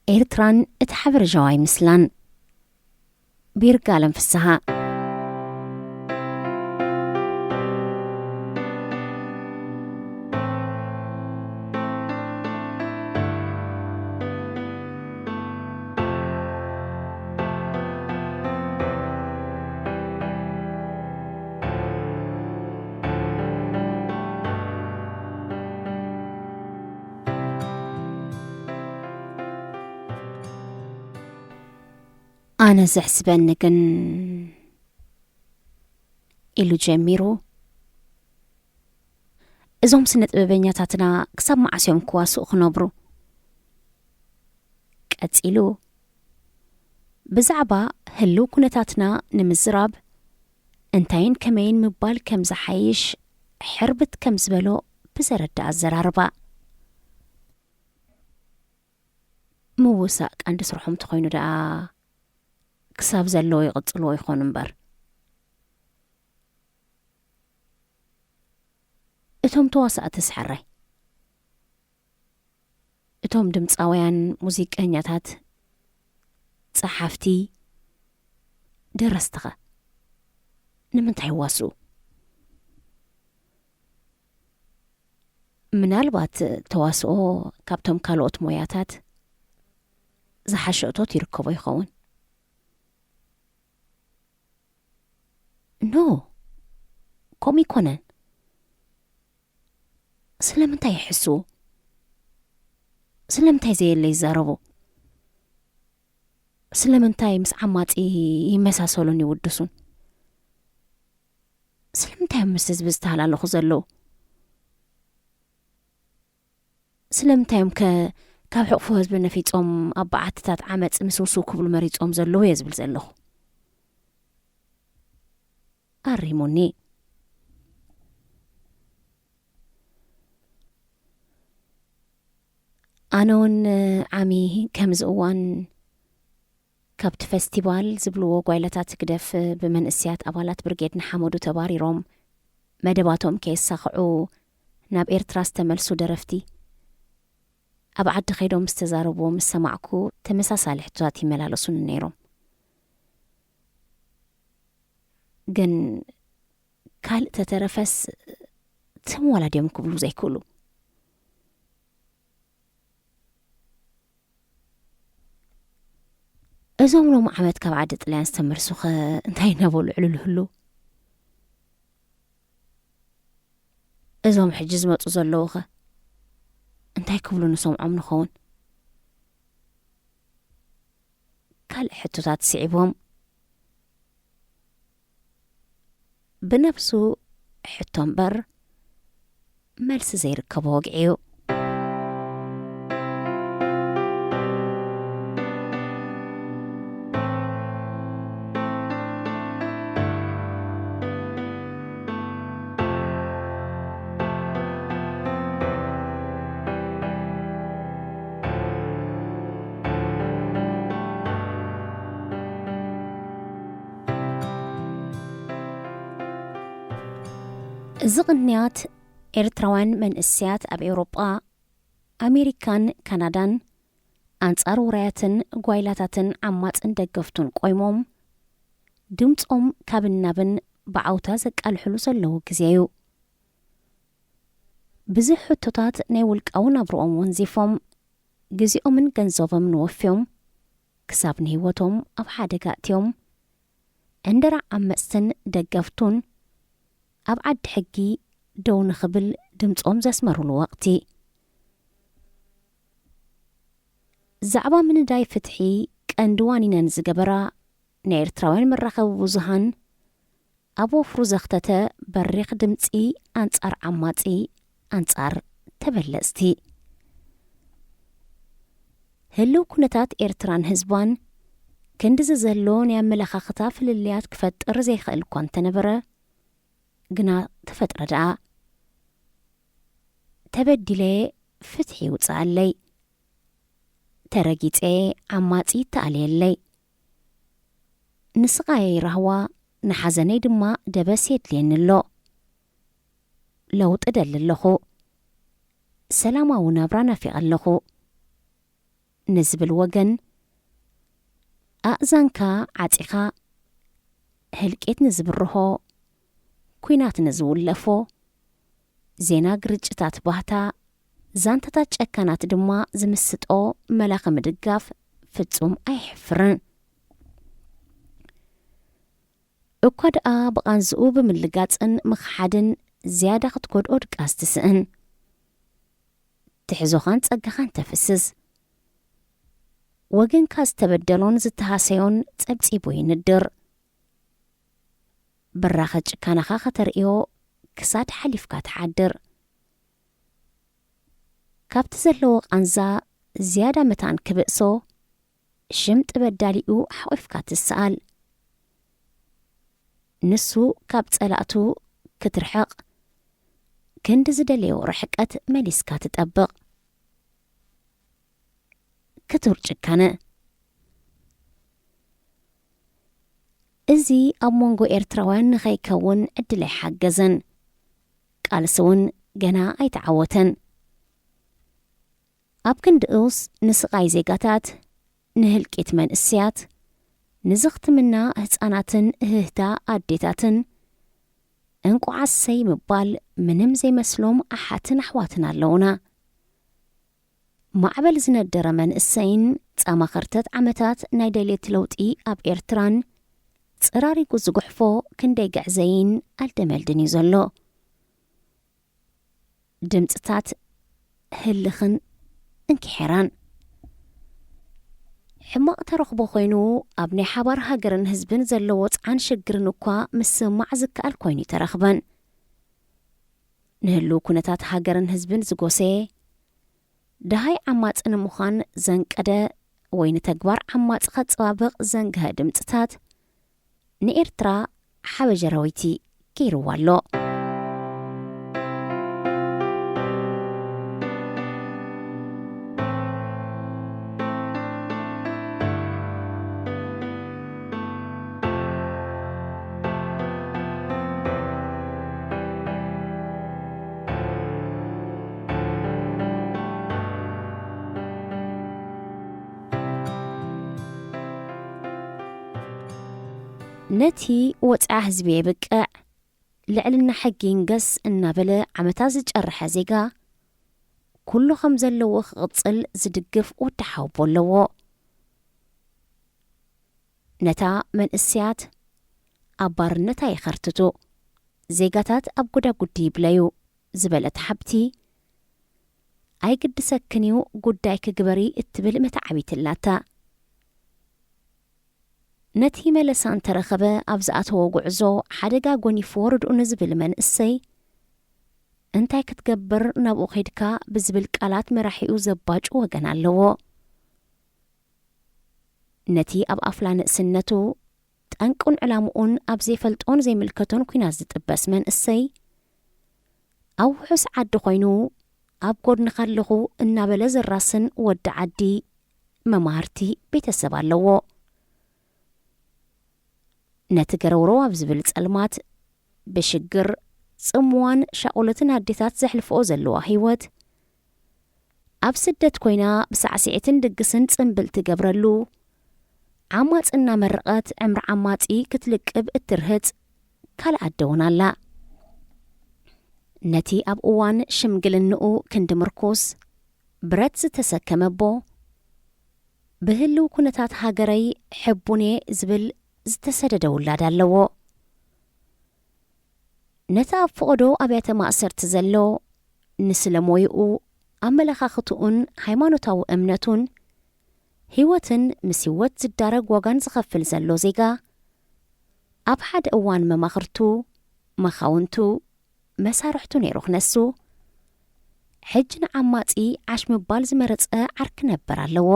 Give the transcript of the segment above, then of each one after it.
ኤርትራን እቲ ሓበረጃዊ ምስላን። ብይርጋለም ፍስሃ። ኣነ ዘሕስበኒ ግን፣ ኢሉ ጀሚሩ፣ እዞም ስነ ጥበበኛታትና ክሳብ መዓስ እዮም ክዋስኡ ክነብሩ? ቀጺሉ፣ ብዛዕባ ህልው ኩነታትና ንምዝራብ፣ እንታይን ከመይን ምባል ከም ዝሓይሽ ሕርብት ከም ዝበሎ ብዘረዳ ኣዘራርባ። ምውሳእ ቀንዲ ስርሖም ተኾይኑ ደኣ፣ ክሳብ ዘለዎ ይቕጽልዎ ይኾኑ እምበር። እቶም ተዋሳእትስ ሕራይ? እቶም ድምጻውያን፣ ሙዚቀኛታት፣ ጸሓፍቲ፣ ደረስቲ ኸ ንምንታይ ይዋስኡ? ምናልባት ተዋስኦ ካብቶም ካልኦት ሞያታት ዝሓሸ እቶት ይርከቦ ይኸውን። ኖ፣ ከምኡ ኣይኮነን። ስለምንታይ ይሕስዉ? ስለምንታይ ዘየለ ይዛረቡ? ስለምንታይ ምስ ዓማጺ ይመሳሰሉን ይውድሱን? ስለምንታይ እዮም ምስ ህዝቢ ዝተሃላለኹ ዘለዉ? ስለምንታይ እዮም ከ ካብ ሕቕፎ ህዝቢ ነፊጾም ኣብ በዓትታት ዓመጽ ምስውስው ክብሉ መሪጾም ዘለዉ እየ ዝብል ዘለኹ። ኣሪሙኒ። ኣነ እውን ዓሚ ከምዚ እዋን ካብቲ ፈስቲቫል ዝብልዎ ጓይላታት ህግደፍ ብመንእሰያት ኣባላት ብርጌድ ንሓመዱ ተባሪሮም መደባቶም ከየሳኽዑ ናብ ኤርትራ ዝተመልሱ ደረፍቲ ኣብ ዓዲ ከይዶም ዝተዛረብዎ ምስ ሰማዕኩ ተመሳሳሊ ሕቶታት ይመላለሱኒ ነይሮም። ግን ካልእ ተተረፈስ ትም ዋላ ድዮም ክብሉ ዘይክእሉ። እዞም ሎም ዓመት ካብ ዓዲ ጥልያን ዝተመልሱኸ እንታይ እናበሉ ዕሉል ህሉ? እዞም ሕጂ ዝመጹ ዘለዉኸ እንታይ ክብሉ ንሰምዖም ንኸውን? ካልእ ሕቶታት ስዒቦም ብነብሱ ሕቶ እምበር መልሲ ዘይርከቦ ወግዒ እዩ። እዚ ቅንያት ኤርትራውያን መንእሰያት ኣብ ኤውሮጳ፣ ኣሜሪካን ካናዳን ኣንጻር ውራያትን ጓይላታትን ዓማጽን ደገፍቱን ቆይሞም ድምጾም ካብን ናብን ብዓውታ ዘቃልሕሉ ዘለዉ ግዜ እዩ። ብዙሕ ሕቶታት ናይ ውልቃዊ ናብርኦም ወንዚፎም፣ ግዜኦምን ገንዘቦምን ወፍዮም፣ ክሳብ ንህይወቶም ኣብ ሓደጋ ኣእትዮም፣ ዕንደራ ዓመጽትን ደገፍቱን ኣብ ዓዲ ሕጊ ደው ንኽብል ድምጾም ዘስመሩሉ ወቕቲ። ዛዕባ ምንዳይ ፍትሒ ቀንዲ ዋኒነን ዝገበራ ናይ ኤርትራውያን መራኸቢ ብዙሃን ኣብ ወፍሩ ዘኽተተ በሪኽ ድምጺ ኣንጻር ዓማጺ፣ ኣንጻር ተበለጽቲ። ህልው ኩነታት ኤርትራን ህዝባን ክንድዚ ዘሎ ናይ ኣመለኻኽታ ፍልልያት ክፈጥር ዘይክእል እኳ እንተነበረ፣ ግና ተፈጥረ ደኣ። ተበዲለ ፍትሒ ይውጽኣለይ፣ ተረጊጸ ዓማጺ ይተኣልየለይ። ንስቓየይ ራህዋ፣ ንሓዘነይ ድማ ደበስ የድልየኒ ኣሎ። ለውጢ እደሊ ኣለኹ። ሰላማዊ ናብራ ናፊቐ ኣለኹ። ንዝብል ወገን ኣእዛንካ ዓጺኻ፣ ህልቂት ንዝብርሆ፣ ኲናት ንዝውለፎ፣ ዜና ግርጭታት ባህታ፣ ዛንታታት ጨካናት ድማ ዝምስጦ መላኺ ምድጋፍ ፍጹም ኣየሕፍርን። እኳ ደኣ ብቓንዝኡ ብምልጋጽን ምኽሓድን ዝያዳ ክትጎድኦ ድቃስ ትስእን። ትሕዞኻን ጸጋኻን ተፍስስ። ወገንካ ዝተበደሎን ዝተሃሰዮን ጸብጺቡ ይንድር። ብራኸ ጭካነኻ ከተርእዮ ክሳድ ሓሊፍካ ትሓድር። ካብቲ ዘለዎ ቃንዛ ዝያዳ መታን ክብእሶ፣ ሽምጢ በዳሊኡ ሓቑፍካ ትሰኣል። ንሱ ካብ ጸላእቱ ክትርሕቕ፣ ክንዲ ዝደለዮ ርሕቀት መሊስካ ትጠብቕ። ክቱር ጭካነ። እዚ ኣብ መንጎ ኤርትራውያን ንኸይከውን ዕድል ኣይሓገዘን። ቃልሲ እውን ገና ኣይተዓወተን። ኣብ ክንድኡስ ንስቓይ ዜጋታት፣ ንህልቂት መንእሰያት፣ ንዝኽትምና ህጻናትን እህህታ ኣዴታትን እንቋዓሰይ ምባል ምንም ዘይመስሎም ኣሓትን ኣሕዋትን ኣለውና። ማዕበል ዝነደረ መንእሰይን ጻማ ኸርተት ዓመታት ናይ ደልየት ለውጢ ኣብ ኤርትራን ጽራሪጉ ዝጉሕፎ ክንደይ ግዕዘይን ኣልደመልድን እዩ ዘሎ። ድምጽታት ህልኽን እንኪ ሕራን። ሕማቕ ተረኽቦ ኮይኑ ኣብ ናይ ሓባር ሃገርን ህዝብን ዘለዎ ጽዓን ሽግርን እኳ ምስማዕ ዝከኣል ኮይኑ ይተረኽበን። ንህልው ኩነታት ሃገርን ህዝብን ዝጎሰየ፣ ደሃይ ዓማጺ ንምዃን ዘንቀደ ወይ ንተግባር ዓማጺ ከጸባብቕ ዘንግሀ ድምጽታት ንኤርትራ ሓበጀራዊቲ ገይርዋ ኣሎ። ነቲ ወጽዓ ህዝቢ የብቅዕ፣ ልዕልና ሕጊ ይንገስ እናበለ ዓመታት ዝጨርሐ ዜጋ፣ ኩሉ ከም ዘለዎ ክቕጽል ዝድግፍ ወዲ ሓወቦ ኣለዎ። ነታ መንእሰያት ኣብ ባርነት ኣይኸርትቱ፣ ዜጋታት ኣብ ጉዳጉዲ ይብለዩ ዝበለት ሓብቲ፣ ኣይግድሰክን እዩ ጉዳይ ክግበሪ እትብል መተዓቢት ኣላታ። ነቲ መለሳ እንተረኸበ ኣብ ዝኣተዎ ጉዕዞ ሓደጋ ጎኒፍዎ ርድኡ ንዝብል መንእሰይ፣ እንታይ ክትገብር ናብኡ ኸይድካ ብዝብል ቃላት መራሒኡ ዘባጩ ወገን ኣለዎ። ነቲ ኣብ ኣፍላ ንእስነቱ ጠንቁን ዕላምኡን ኣብ ዘይፈልጦን ዘይምልከቶን ኲናት ዝጥበስ መንእሰይ፣ ኣብ ውሑስ ዓዲ ኮይኑ ኣብ ጎድንኻ ኣለኹ እናበለ ዘራስን ወዲ ዓዲ መማህርቲ ቤተሰብ ኣለዎ። ነቲ ገረውረው ኣብ ዝብል ጸልማት ብሽግር፣ ጽምዋን ሻቑሎትን ኣዴታት ዘሕልፍኦ ዘለዋ ህይወት፣ ኣብ ስደት ኮይና ብሳዕስዒትን ድግስን ጽምብል ትገብረሉ፣ ዓማጺ እናመረቐት ዕምሪ ዓማጺ ክትልቅብ እትርህጽ ካልእ ኣደ እውን ኣላ። ነቲ ኣብ እዋን ሽምግልንኡ ክንዲ ምርኩስ ብረት ዝተሰከመ ኣቦ፣ ብህልው ኩነታት ሃገረይ ሕቡን እየ ዝብል ዝተሰደደ ውላድ ኣለዎ። ነቲ ኣብ ፈቐዶ ኣብያተ ማእሰርቲ ዘሎ፣ ንስለ ሞይኡ፣ ኣመለኻኽትኡን ሃይማኖታዊ እምነቱን ህይወትን ምስ ህይወት ዝዳረግ ዋጋን ዝኸፍል ዘሎ ዜጋ፣ ኣብ ሓደ እዋን መማኽርቱ፣ መኻውንቱ፣ መሳርሕቱ ነይሩ ክነሱ፣ ሕጂ ንዓማጺ ዓሽ ምባል ዝመረጸ ዓርኪ ነበር ኣለዎ።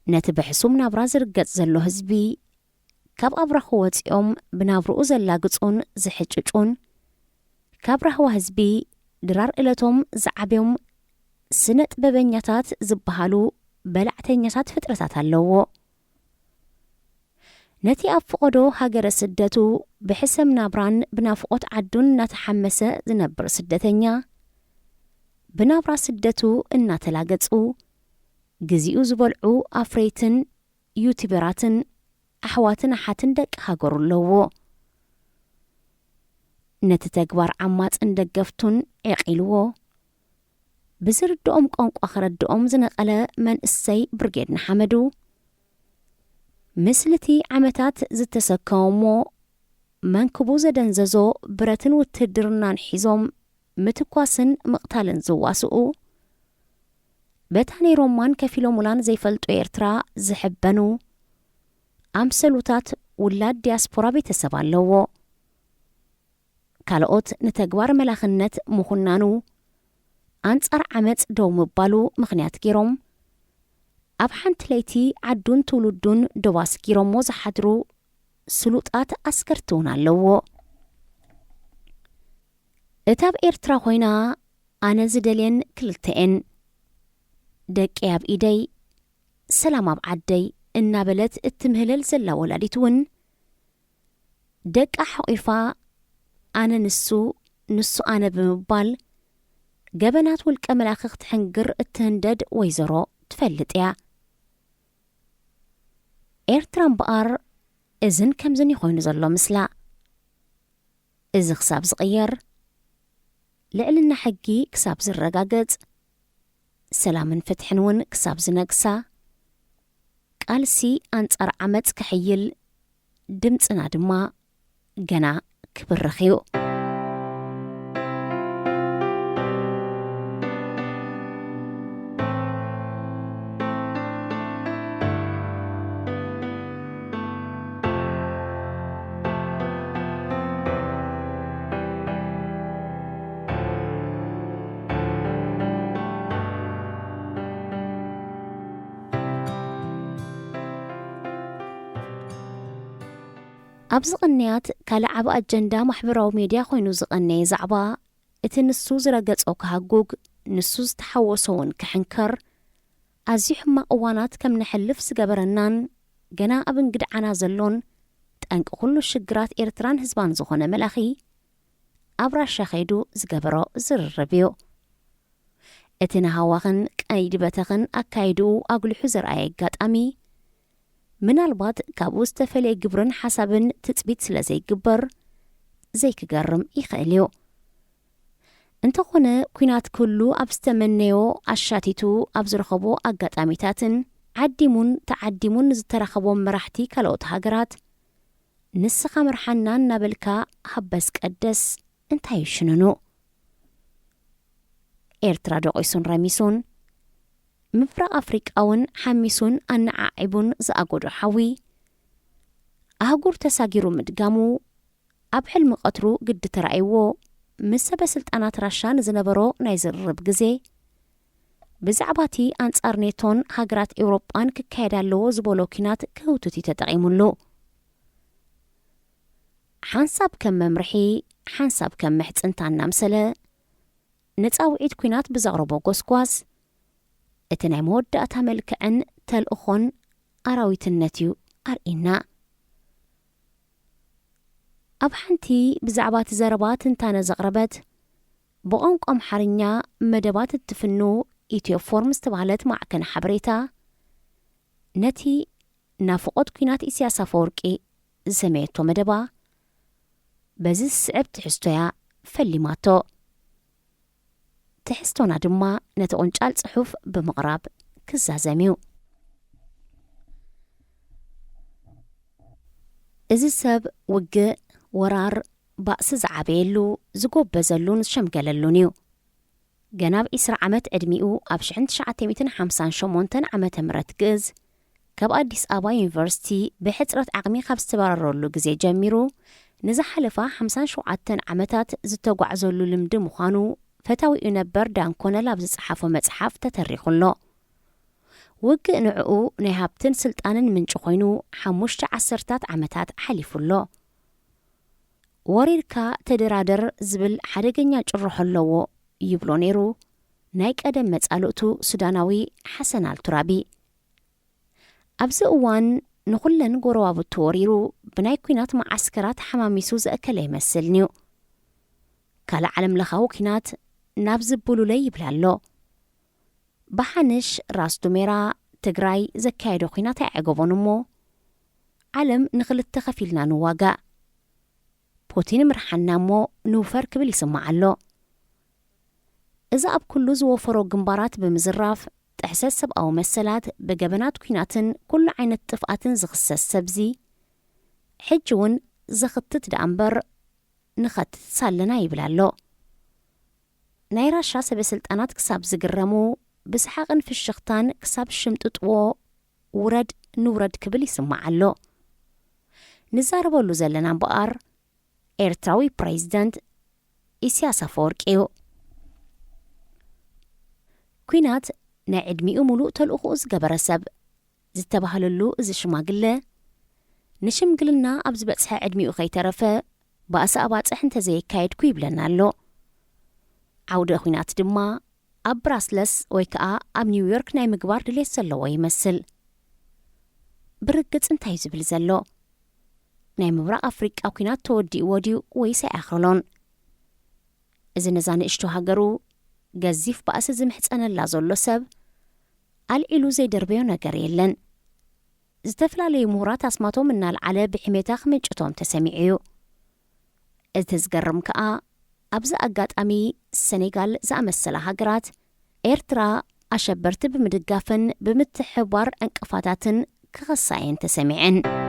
ነቲ ብሕሱም ናብራ ዝርገጽ ዘሎ ህዝቢ፣ ካብ ኣብራኹ ወጺኦም ብናብርኡ ዘላግጹን ዝሕጭጩን፣ ካብ ራህዋ ህዝቢ ድራር እለቶም ዝዓብዮም ስነ ጥበበኛታት ዝበሃሉ በላዕተኛታት ፍጥረታት ኣለዎ። ነቲ ኣብ ፈቐዶ ሃገረ ስደቱ ብሕሰም ናብራን ብናፍቖት ዓዱን እናተሓመሰ ዝነብር ስደተኛ፣ ብናብራ ስደቱ እናተላገጹ፣ ግዚኡ ዝበልዑ ኣፍረይትን ዩቲበራትን ኣሕዋትን ኣሓትን ደቂ ሃገሩ ኣለዎ። ነቲ ተግባር ዓማጽን ደገፍቱን ዕቕ ኢልዎ። ብዝርድኦም ቋንቋ ከረድኦም ዝነቐለ መንእሰይ ብርጌድ ንሓመዱ፣ ምስልቲ ዓመታት ዝተሰከሞሞ መንክቡ ዘደንዘዞ ብረትን ውትህድርናን ሒዞም ምትኳስን ምቕታልን ዝዋስኡ፣ በታ ነይሮማን ከፊሎሙላን ዘይፈልጡ ኤርትራ ዝሕበኑ ኣምሰሉታት ውላድ ዲያስፖራ ቤተሰብ ኣለዎ። ካልኦት ንተግባር መላኽነት ምኹናኑ፣ ኣንጻር ዓመጽ ደው ምባሉ ምኽንያት ገይሮም፣ ኣብ ሓንቲ ለይቲ ዓዱን ትውልዱን ዶብ ኣስጊሮሞ ዝሓድሩ ስሉጣት ኣስከርቲ እውን ኣለዎ። እታ ኣብ ኤርትራ ኮይና ኣነ ዝደልየን ክልተኤን፣ ደቂ ኣብ ኢደይ፣ ሰላም ኣብ ዓደይ እናበለት እትምህለል ዘላ ወላዲት እውን፣ ደቃ ሓቑፋ ኣነ ንሱ፣ ንሱ ኣነ ብምባል፣ ገበናት ውልቀ መላኺ ክትሕንግር እትህንደድ ወይዘሮ ትፈልጥ እያ። ኤርትራ እምበኣር እዝን ከምዝን እዩ ኮይኑ ዘሎ ምስላ። እዚ ክሳብ ዝቕየር፣ ልዕልና ሕጊ ክሳብ ዝረጋገጽ፣ ሰላምን ፍትሕን እውን ክሳብ ዝነግሳ፣ ቃልሲ ኣንጻር ዓመጽ ክሕይል፣ ድምጽና ድማ ገና ክብርኽ እዩ። ኣብዚ ቅንያት ካልእ ዓቢ ኣጀንዳ ማሕበራዊ ሜድያ ኮይኑ ዝቐነየ ዛዕባ፣ እቲ ንሱ ዝረገጾ ክሃጉግ፣ ንሱ ዝተሓወሶ እውን ክሕንከር፣ ኣዝዩ ሕማቕ እዋናት ከም ነሕልፍ ዝገበረናን ገና ኣብ እንግድዓና ዘሎን ጠንቂ ኩሉ ሽግራት ኤርትራን ህዝባን ዝኾነ መልኣኺ፣ ኣብ ራሻ ከይዱ ዝገበሮ ዝርርብ እዩ። እቲ ንሃዋኽን ቀይዲ በተኽን ኣካይድኡ ኣጉሊሑ ዘርኣየ ኣጋጣሚ፣ ምናልባት ካብኡ ዝተፈልየ ግብርን ሓሳብን ትጽቢት ስለ ዘይግበር ዘይክገርም ይኽእል እዩ። እንተኾነ፣ ኲናት ክህሉ ኣብ ዝተመነዮ ኣሻቲቱ ኣብ ዝረኸቦ ኣጋጣሚታትን ዓዲሙን ተዓዲሙን ንዝተራኸቦም መራሕቲ ካልኦት ሃገራት፣ "ንስኻ ምርሓና" እናበልካ ሃበስ ቀደስ እንታይ እዩ ሽንኑ? ኤርትራ ደቂሱን ረሚሱን፣ ምብራቕ ኣፍሪቃ እውን ሓሚሱን ኣነዓዒቡን ዝኣጎዶ ሓዊ፣ ኣህጉር ተሳጊሩ ምድጋሙ፣ ኣብ ሕልሚ ቀትሩ ግዲ ተራእይዎ፣ ምስ ሰበ ስልጣናት ራሻ ንዝነበሮ ናይ ዝርርብ ግዜ፣ ብዛዕባ እቲ ኣንጻር ኔቶን ሃገራት ኤውሮጳን ክካየድ ኣለዎ ዝበሎ ኲናት ክህውትት እዩ ተጠቒሙሉ። ሓንሳብ ከም መምርሒ፣ ሓንሳብ ከም ምሕጽንታ እናምሰለ፣ ንጻውዒት ኲናት ብዘቕረቦ ጎስጓስ፣ እቲ ናይ መወዳእታ መልክዕን ተልእኾን ኣራዊትነት እዩ ኣርእና። ኣብ ሓንቲ ብዛዕባ እቲ ዘረባ ትንታነ ዘቕረበት፣ ብቋንቋ ኣምሓርኛ መደባት እትፍኑ ኢትዮ ፎርም ዝተባህለት ማዕከን ሓበሬታ፣ ነቲ ናፍቖት ኲናት ኢሳያስ ኣፈወርቂ ዝሰመየቶ መደባ፣ በዚ ዝስዕብ ትሕዝቶ እያ ፈሊማቶ። ትሕዝቶና ድማ ነቲ ቁንጫል ጽሑፍ ብምቕራብ ክዛዘም እዩ። እዚ ሰብ ውግእ፣ ወራር፣ ባእሲ ዝዓበየሉ፣ ዝጎበዘሉን ዝሸምገለሉን እዩ። ገና ኣብ ዒስራ ዓመት ዕድሚኡ ኣብ ሽሕን ትሽዓተ ሚእትን ሓምሳን ሸሞንተን ዓመተ ምህረት ግእዝ ካብ ኣዲስ ኣበባ ዩኒቨርሲቲ ብሕጽረት ዓቕሚ ካብ ዝተባረረሉ ግዜ ጀሚሩ ንዝሓለፋ ሓምሳን ሸውዓተን ዓመታት ዝተጓዕዘሉ ልምዲ ምዃኑ ፈታዊኡ ነበር ዳን ኮነል ኣብ ዝጸሓፎ መጽሓፍ ተተሪኹ ኣሎ። ውግእ ንዕኡ ናይ ሃብትን ስልጣንን ምንጪ ኮይኑ ሓሙሽተ ዓሰርታት ዓመታት ሓሊፉ ኣሎ። "ወሪርካ ተደራደር" ዝብል ሓደገኛ ጭርሖ ኣለዎ ይብሎ ነይሩ ናይ ቀደም መጻልእቱ ሱዳናዊ ሓሰን ኣልቱራቢ። ኣብዚ እዋን ንኹለን ጎረባብቱ ወሪሩ ብናይ ኲናት መዓስከራት ሓማሚሱ ዘእከለ ይመስል ነይሩ። ካልእ ዓለምለኻዊ ኲናት ናብ ዝብሉለይ ይብል ኣሎ። ብሓንሽ ራስ ዱሜራ ትግራይ ዘካየዶ ኲናት ኣይዓገቦን እሞ፣ ዓለም ንኽልተ ከፊልና ንዋጋእ፣ ፑቲን ምርሓና እሞ ንውፈር ክብል ይስማዕ ኣሎ። እዚ ኣብ ኩሉ ዝወፈሮ ግንባራት ብምዝራፍ፣ ጥሕሰት ሰብኣዊ መሰላት፣ ብገበናት ኲናትን ኩሉ ዓይነት ጥፍኣትን ዝኽሰስ ሰብዚ፣ ሕጂ እውን ዘኽትት ደኣ እምበር ንኸትትስ ኣለና ይብል ኣሎ። ናይ ራሻ ሰበ ስልጣናት ክሳብ ዝግረሙ፣ ብሰሓቕን ፍሽኽታን ክሳብ ሽምጥጥዎ፣ ውረድ ንውረድ ክብል ይስማዕ ኣሎ። ንዛረበሉ ዘለና እምበኣር ኤርትራዊ ፕሬዚደንት ኢሳያስ ኣፈወርቂ እዩ። ኲናት ናይ ዕድሚኡ ሙሉእ ተልእኾኡ ዝገበረ ሰብ ዝተባህለሉ እዚ ሽማግለ፣ ንሽምግልና ኣብ ዝበጽሐ ዕድሚኡ ከይተረፈ፣ ባእሲ ኣባጽሕ እንተዘየካየድኩ ይብለና ኣሎ። ዓውደ ኲናት ድማ ኣብ ብራስለስ ወይ ከኣ ኣብ ኒውዮርክ ናይ ምግባር ድሌት ዘለዎ ይመስል። ብርግጽ እንታይ እዩ ዝብል ዘሎ? ናይ ምብራቕ ኣፍሪቃ ኲናት ተወዲእዎ ድዩ ወይስ ኣይኣኸሎን? እዚ ነዛ ንእሽቶ ሃገሩ ገዚፍ ባእሲ ዝምሕጸነላ ዘሎ ሰብ ኣልዒሉ ዘይደርበዮ ነገር የለን። ዝተፈላለዩ ምሁራት ኣስማቶም እናልዓለ ብሕሜታ ክምንጭቶም ተሰሚዑ እዩ። እቲ ዝገርም ከኣ፣ ኣብዚ ኣጋጣሚ ሰኔጋል ዝኣመሰላ ሃገራት ኤርትራ ኣሸበርቲ ብምድጋፍን ብምትሕብባር ዕንቅፋታትን ክኸሳ እየን ተሰሚዐን።